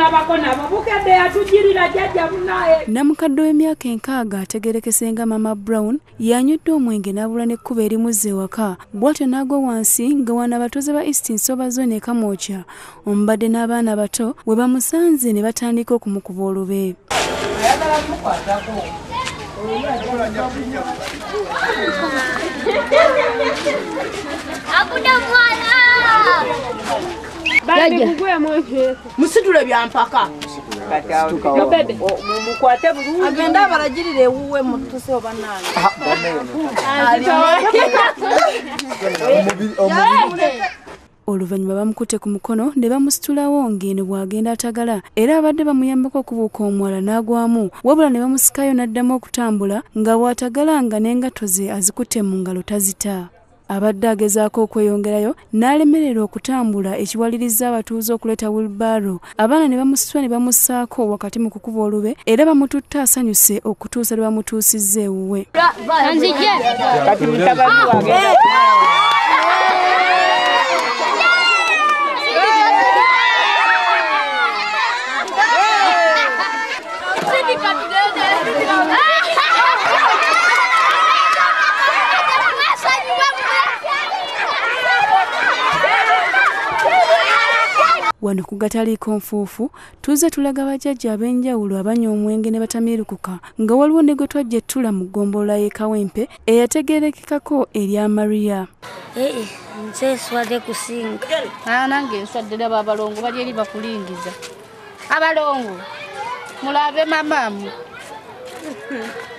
Tulabako nabo Bukedde yatujirira jjajja munaye. Namukadde w'emyaka 60 ategerekese nga Mama Brown yanywedde omwenge n'abula n'ekkubo erimuzza ewaka, bw'atyo n'agwa wansi nga wano abatuuze ba East Nsoba Zone e Kamwokya omubadde n'abaana bato we bamusanze ne batandika okumukuba olube. Musitule byampaka mukwate bulungi agenda abalagirire ewuwe mutuse oba nange. Oluvannyuma bamukutte ku mukono ne bamusitulawo ng'eno bw'agenda atagala, era abadde bamuyambako okubuuka omwala n'agwamu, wabula ne bamusikayo n'addamu okutambula nga bw'atagala nga n'engatto ze azikutte mu ngalo tazita. Abadde agezaako okweyongerayo n'alemererwa okutambula ekiwalirizza abatuuze okuleeta wheelbarrow, abaana ne bamusitula ne bamussaako wakati mu kukuba olube, era bamututte asanyuse okutuusa lwe bamutuusizza ewuwe. Wano ku Gataliiko Nfuufu tuzze tulaga bajjajja ab'enjawulo abanywa omwenge ne batamiirukuka, nga waliwo ne gwe twajja ettula mu ggombolola y'e Kawempe eyategeerekekako erya Maria. Nze nswadde kusinga. Nange nswadde, laba abalongo bali eri bakulingiza. Abalongo mulabe mamamu,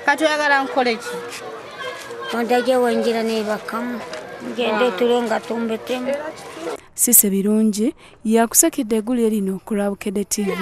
kati oyagala nkole ki? Ondage wenjira nebakamu ngende tule nga tumbetemu. Sise Birungi yakusakedde eggulire lino ku lwa Bukedde TV.